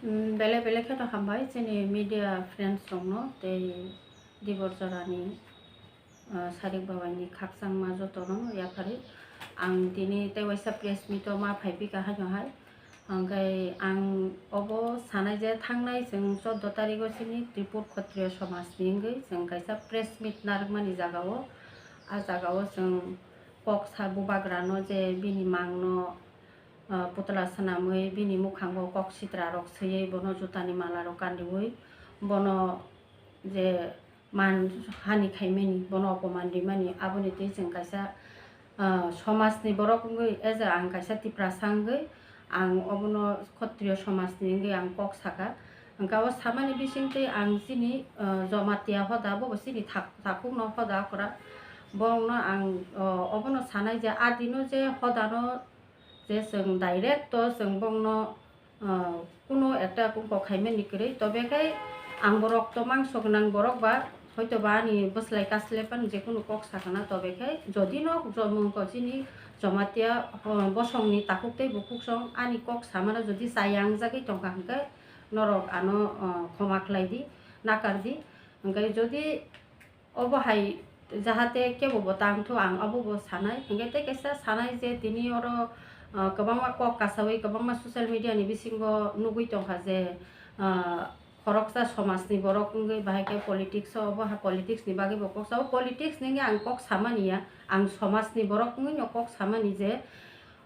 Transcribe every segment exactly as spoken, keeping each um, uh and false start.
Mm, belai belai kheno hambai chini media friends rokno tei Dibor Jorani, ah, Sarik Babaini khakchangma jotono yapharwi. Ang tini tei waisa press meet o ma phaiphika haino hai. Hwnkhe ang obo sanai je thangnai chwng chordo tarigo chini Tripur Khotriyo Somajni wngwi chwng kaisa press meet narwkmani jagao, ah jagao chwng kok sa bubagrano je bini mangno ah, putla swnamwi bini mwkhango kok sitra rok swiwi bono jutani mala rok kandiwi bono je man hani khaimani, bono opoman rimani, aboni twi chwng kaisa, ah, somajni borok wngwi, as a ang kaisa Tiprasa wngwi ang obono Khotriyo somajni wngwi ang kok saka. Hwnkhe o samani bisingtwi ang chini, ah, Jomatia hoda, bobo chini thak-, takhukno hoda okra. Borokno ang, ah, obono sanai je adino je hodano je chwng direct to chwng bongno, ah, kuno ekta kok khaimani kwrwi, tobe khe ang borok to mangso gwnang borok ba, hoito ba ani bwslai kaslai phano je kuno kok sakana, tobe khe jodi no jomung ko chini Jomatia, ah, bosongni takhuk tei bukhuk song ani kok samano jodi chaya wngjagwi tongkha hwnkhe norok ano, ah, khoma khlai di, nakar di. Hwnkhe jodi obo hai jahate kebo bo tang thu ang obo bo sanai. Hwnkhe tei kaisa sanai je tini oro, ah, kwbangma kok kasawi kwbangma social media ni bisingo nugwi tongkha je, ah, khoroksa somajni borok wngwi bahai khe politics o, obo ha politics ni bagwi bo kok sao. Politics ni wngwi ang kok samani ya, ang somajni borok wngwi no kok samani je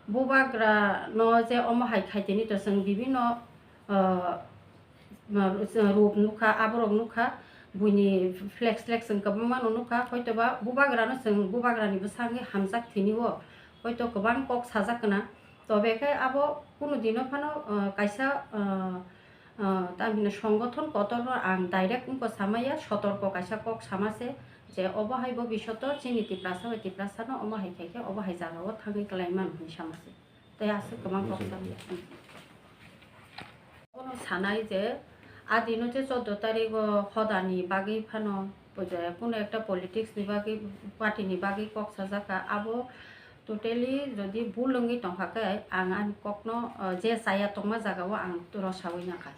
bubagra no je omo hai khai tini to chwng bibinno, ah, rup nukha, aborok nukha, buini flex flex chwng kwbangma no nukha, hoito ba bubagra no chwng bubagra ni bwsa wngwi hamjak thini o, hoito kwbang kok sajak kana, tobe khe abo kunu dino phano, ah, kaisa, ah, ah, tamhino songothon kotor no ang direct wngkha samaya, sotorko kaisa kok sama se je obo hai bobishoto chini Tiprasa bai Tiprasa no omo hai khai khe obo hai jaga o thangwi kwlai mano hinwi sama se. Tei aswk kwbang kok Bujibacha. Sa. Bono sanai je, adino je chordo tarigo hodani bagwi phano, je kuno ekta politics ni bagwi, party ni bagwi kok sajak kha, abo totally jodi bul wngwi tongkha khe, ang ani kokno, o, je chaya tongma jagao ang rosawi nakha.